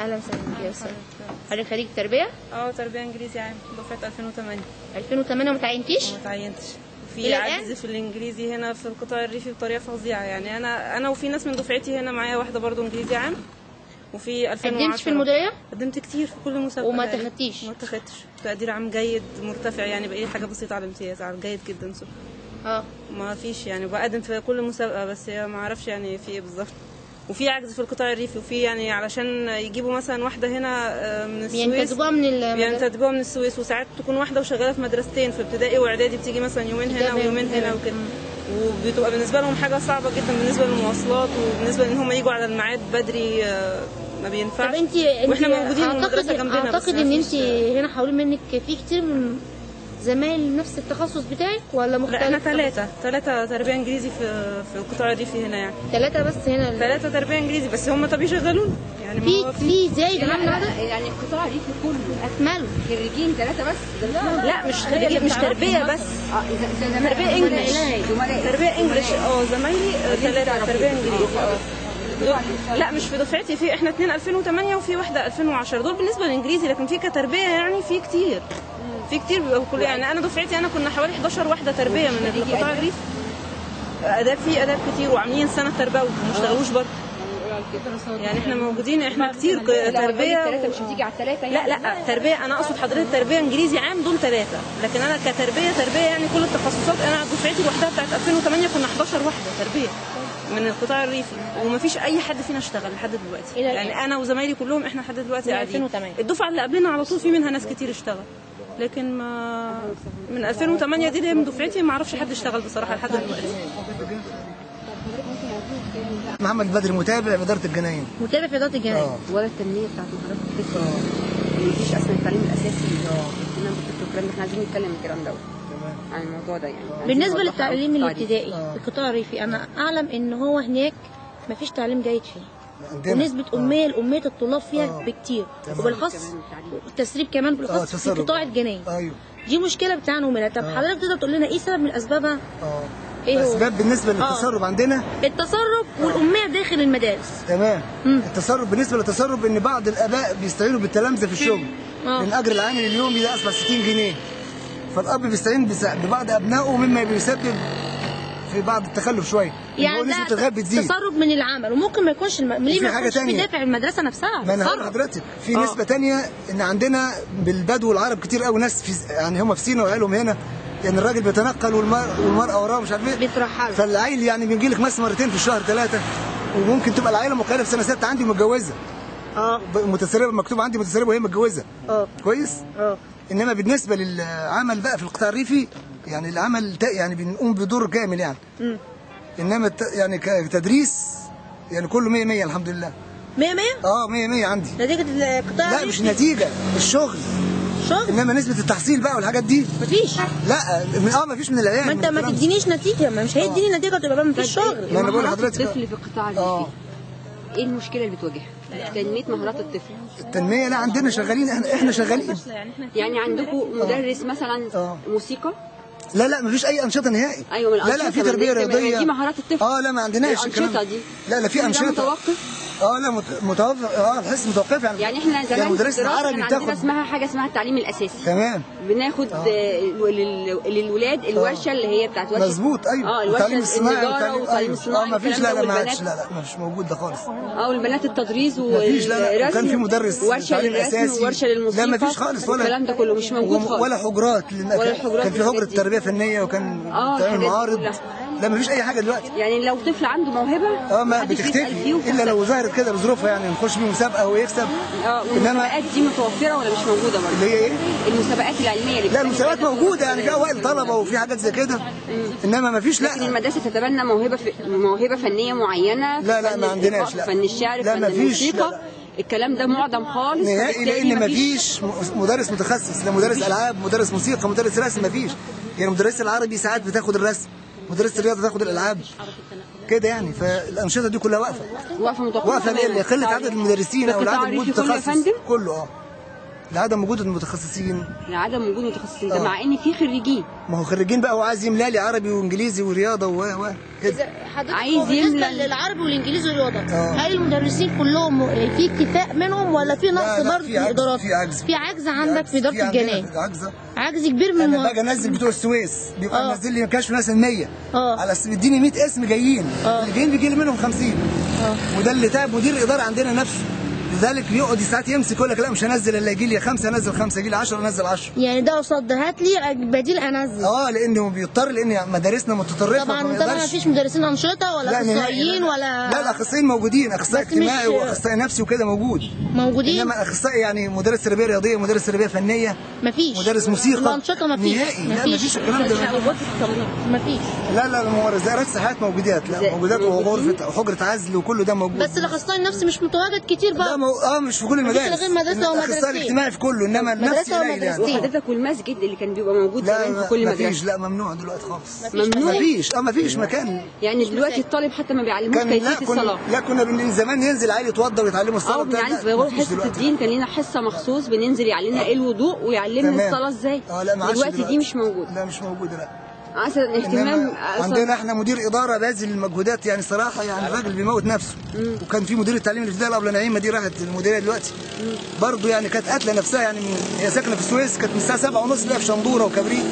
اهلا وسهلا بك يا استاذ. حضرتك خريج تربيه؟ تربيه انجليزي عام دفعه 2008. 2008 وما تعينتيش؟ ما تعينتش. في عجز في الانجليزي هنا في القطاع الريفي بطريقة فظيعة، يعني انا وفي ناس من دفعتي هنا معايا، واحدة برضو انجليزي عام، وفي 2010. قدمت في المديرية؟ قدمت كتير في كل مسابقة وما تاخدتيش؟ ما اتخدتش. تقدير عام جيد مرتفع، يعني بقى حاجة بسيطة على الامتياز، على جيد جدا. ما فيش يعني، بقدم في كل مسابقة بس ما اعرفش يعني في ايه بالظبط. وفي عجز في القطاع الريفي، وفي يعني علشان يجيبوا مثلا واحدة هنا من السويس بينتدبوها من السويس، وساعات تكون واحدة وشغالة في مدرستين في ابتدائي واعدادي، بتيجي مثلا يومين هنا ويومين هنا وكده، وبتبقى بالنسبة لهم حاجة صعبة جدا بالنسبة للمواصلات، وبالنسبة ان هم يجوا على الميعاد بدري ما بينفعش. طب انت واحنا موجودين المدرسة جنبنا. اعتقد ان انت هنا حوالين منك في كتير من زمايل نفس التخصص بتاعك ولا مختلف؟ لا احنا ثلاثة تربية انجليزي في القطاع الريفي هنا، يعني ثلاثة بس هنا، ثلاثة تربية انجليزي بس هم. طب يشغلونا يعني في زايد عن العدد؟ يعني القطاع الريفي كله اكمله خريجين ثلاثة بس؟ لا مش خريجين، مش تربية بس، تربية English، تربية English. زمايلي ثلاثة تربية انجليزي. لا مش في دفعتي، في احنا 2 2008 وفي واحدة 2010، دول بالنسبة للانجليزي، لكن في كتربية يعني في كتير، في كتير بيبقوا كل يعني. انا دفعتي انا كنا حوالي 11 واحدة تربيه من القطاع الريفي. اداب، في اداب كتير وعاملين سنة تربوي وما اشتغلوش برضه، يعني احنا موجودين، احنا كتير تربيه. ثلاثة مش هتيجي على الثلاثة يعني؟ لا لا تربيه، انا اقصد حضرتك تربيه انجليزي عام دول ثلاثة، لكن انا كتربيه تربيه يعني كل التخصصات. انا دفعتي لوحدها بتاعت 2008 كنا 11 واحدة تربيه من القطاع الريفي، ومفيش اي حد فينا اشتغل لحد دلوقتي، يعني انا وزمايلي كلهم احنا لحد دلوقتي قاعدين. الدفعة اللي قبلنا على طول في منها ناس كتير اشتغل، لكن ما من 2008 دي اللي من دفعتي ما اعرفش حد اشتغل بصراحة لحد دلوقتي. محمد بدر، متابع في ادارة الجناين. متابع في ادارة الجناين. ولا التنمية بتاعت مهارات الطفل، مفيش اصلا التعليم الاساسي اهتمام بالطفل والكلام ده، احنا عايزين نتكلم الكلام دوت عن الموضوع ده يعني. بالنسبة للتعليم الابتدائي في القطاع الريفي، انا اعلم ان هو هناك مفيش تعليم جيد فيه، ونسبة أمية لأمية الطلاب فيها بكتير، وبالخص التسريب كمان، بالخص في قطاع الجناين. أيوه. دي مشكلة بتعانوا منها. طب حضرتك تقدر تقول لنا إيه سبب من أسبابها؟ إيه هو؟ أسباب بالنسبة للتسرب عندنا؟ التسرب والأمية داخل المدارس. تمام. التسرب بالنسبة للتسرب إن بعض الآباء بيستعينوا بالتلامذة في الشغل. لأن أجر العامل اليومي ده أصبح 60 جنيه. فالأب بيستعين ببعض أبنائه، مما بيسبب في بعض التخلف شوية، يعني نسبه الغياب بتزيد، تسرب من العمل، وممكن ما يكونش ليه ما يكونش في دافع المدرسة نفسها. ما انا هقول لحضرتك في نسبه ثانية، ان عندنا بالبدو والعرب كتير قوي ناس في يعني هم في سينا وعيالهم هنا، يعني الراجل بيتنقل والمراة وراه مش عارف ايه، بيترحلوا. فالعيل يعني بيجي لك مثلا مرتين في الشهر ثلاثة، وممكن تبقى العيلة مقيده في سنة 6 عندي ومتجوزه. متسربه، مكتوب عندي متسربه وهي متجوزة. كويس؟ انما بالنسبة للعمل بقى في القطاع الريفي، يعني العمل يعني بنقوم بدور كامل يعني. انما يعني كتدريس يعني كله 100 100 الحمد لله. 100 100؟ 100 100 عندي. نتيجة القطاع؟ لا مش نتيجة، الشغل. شغل؟ انما نسبة التحصيل بقى والحاجات دي مفيش. لا مفيش من العيال. ما انت ما تدينيش نتيجة، ما مش هيديني نتيجة تبقى بقى مفيش شغل. ما انا بقول لحضرتك الطفل في القطاع الريفي ايه المشكلة اللي بتواجهها؟ تنمية مهارات الطفل. التنمية لا عندنا شغالين، احنا شغالين. يعني عندكم مدرس مثلا موسيقى؟ لا لا مفيش اي انشطة نهائي. ايوه من لا لا في تربيه رياضية، دي مهارات الطفل. لا ما عندناش الانشطة دي. لا لا في انشطة متوقف. لا متوقف. الحس متوقف يعني. يعني احنا زمان يعني مدرس العربي بتاخد اسمها حاجة اسمها التعليم الاساسي. تمام. بناخد للولاد الورشة اللي هي بتاعت ورشه. مظبوط ايوه. الورشة التعليم والتعليم الصناعي. مفيش. لا لا ما عادش، لا لا مش موجود ده خالص. والبنات التدريس والرسم. لا لا وكان في مدرس تعليم اساسي، ورشه للموسيقى. لا مفيش خالص، ولا الكلام ده كله مش موجود خالص، ولا حجرات. كان في حجره تربيه فنية وكان تعمل معارض. لا مفيش اي حاجة دلوقتي. يعني لو طفل عنده موهبة ما بتختفي الا لو ظهرت كده بظروفها، يعني نخش بيه مسابقة ويكسب. والمسابقات دي متوفرة ولا مش موجودة برضه؟ اللي هي ايه؟ المسابقات العلمية اللي لا المسابقات موجودة يعني، في اوائل طلبه وفي حاجات زي كده، انما مفيش. لا لكن المدرسة تتبنى موهبة فنية معينة. لا لا ما عندناش. لا فن الشعر، فن الموسيقى، الكلام ده معدم خالص نهائي، لان مفيش مدرس متخصص، لا مدرس العاب، مدرس موسيقى، مدرس رسم، مفيش. يعني مدرس العربي ساعات بتاخد الرسم، مدرسة الرياضة تاخد الألعاب كده يعني. فالأنشطة دي كلها واقفة. واقفة متوقفة. واقفة ليه؟ قلة عدد المدرسين أو العدد المتخصص كله. لعدم وجود المتخصصين. لعدم وجود المتخصصين ده مع ان في خريجين. ما هو خريجين بقى، هو عايز يملى لي عربي وانجليزي ورياضة و كده. عايز يملى للعربي والانجليزي والرياضة. هل المدرسين كلهم في اكتفاء منهم ولا في نقص برضه في الادارات؟ في عجز. في عجز عندك في ادارة الجناين. عجز كبير من انا باجي انزل بتوع السويس بيبقى منزل لي كشف مثلا 100 على اساس بيديني 100 اسم جايين، اللي جايين بيجي لي منهم 50. وده اللي تعب مدير الادارة عندنا نفسه، لذلك بيقعد ساعات يمسك يقول لك لا مش هنزل الا يجي لي 5 انزل 5، يجي لي 10 انزل 10. يعني ده قصاد ده هات لي بديل انزل. لانه بيضطر، لان مدارسنا متطرفة. طبعا ما فيش مدرسين انشطة ولا اخصائيين ولا لا، الاخصائيين موجودين، اخصائي اجتماعي واخصائي نفسي وكده موجودين، انما اخصائي يعني مدرس تربيه رياضية، مدرس تربيه فنية مفيش، مدرس موسيقى الانشطة مفيش نهائي. لا مفيش الكلام ده. مفيش. لا الممارسات صحات موجودات، لا موجودات، وغرفه وحجره عزل وكله ده موجود، بس الاخصائي النفسي مش متواجد كتير بقى. مش في كل المدارس. غير مدرسه ومدرستين. الاخصائي الاجتماعي في كله، انما النفسي قليل يعني. وحضرتك والمسجد اللي كان بيبقى موجود زمان في كل مدرسه؟ مفيش، لا ممنوع دلوقتي خالص. ممنوع؟ مفيش، مفيش مكان. يعني دلوقتي الطالب حتى ما بيعلموش كيفية الصلاة. لا كنا من زمان ننزل عيل يتوضى ويتعلموا الصلاة. بنعلم حصة الدين، كان لنا حصة مخصوص بننزل يعلمنا ايه الوضوء ويعلمنا الصلاة ازاي. لا دلوقتي دي مش موجودة. لا مش موجودة. لا اصلا اهتمام عندنا احنا مدير ادارة باذل المجهودات يعني صراحة، يعني الراجل بيموت نفسه. وكان في مدير التعليم الابتدائي قبل نعيمه دي، راحت المديرية دلوقتي برضه يعني كانت قاتله نفسها يعني. هي ساكنة في السويس، كانت من الساعة 7:30 تلاقيها في شندوره وكبريت.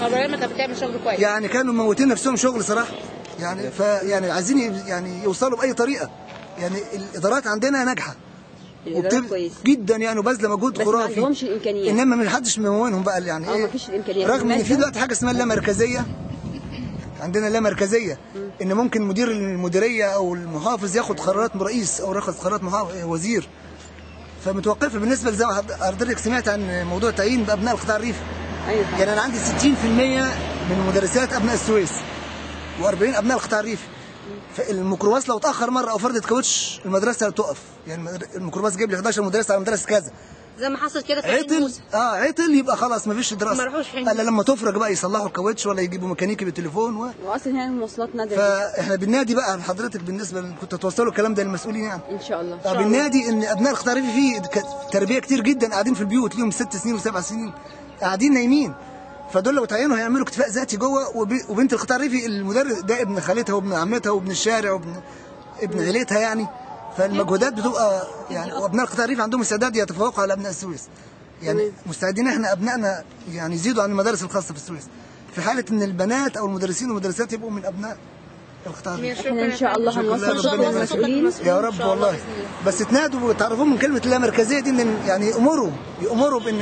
ابراهيم كانت بتعمل شغل كويس يعني، كانوا مموتين نفسهم شغل صراحة يعني. فيعني عايزين يعني يوصلوا باي طريقه يعني. الادارات عندنا ناجحة جدا يعني، وبذله مجهود خرافي، بس ما عندهمش الامكانيات. انما ما حدش ممونهم بقى يعني. ايه ما فيش الامكانيات، رغم ان في دلوقتي حاجة اسمها اللامركزيه عندنا، اللامركزيه ان ممكن مدير المديرية او المحافظ ياخد قرارات من رئيس او ياخد قرارات وزير، فمتوقفه. بالنسبة لزي ما حضرتك سمعت عن موضوع تعيين بابناء القطاع الريفي. ايوه يعني انا عندي 60% من مدرسات ابناء السويس و40 ابناء القطاع الريفي. فالميكروباص لو اتاخر مرة او فرضت كاوتش المدرسة هتقف يعني. الميكروباص جايب لي 11 مدرسه على مدرسه كذا، زي ما حصل كده في عطل. عطل يبقى خلاص مفيش دراسة، ما راحوش حين الا لما تفرج بقى يصلحوا الكاوتش ولا يجيبوا ميكانيكي بالتليفون واصلا هي المواصلات نادرة. فاحنا بننادي بقى حضرتك بالنسبة كنت توصلوا الكلام ده للمسؤولين يعني ان شاء الله. بننادي ان ابناء القطاع الريفي في تربيه كتير جدا قاعدين في البيوت ليهم 6 سنين و7 سنين قاعدين نايمين، فدول لو تعينوا هيعملوا اكتفاء ذاتي جوه. وبنت القطاع الريفي المدرس ده ابن خالتها وابن عمتها وابن الشارع وابن ابن عيلتها يعني. فالمجهودات بتبقى يعني، وابناء القطاع الريفي عندهم استعداد يتفوقوا على ابناء السويس يعني. مستعدين احنا ابنائنا يعني يزيدوا عن المدارس الخاصة في السويس، في حاله ان البنات او المدرسين والمدرسات يبقوا من ابناء القطاع الريفي. احنا ان شاء الله هنوصل للمسؤولين يا رب والله. بس تنادوا وتعرفوا من كلمة اللامركزيه دي ان يعني يامروا بان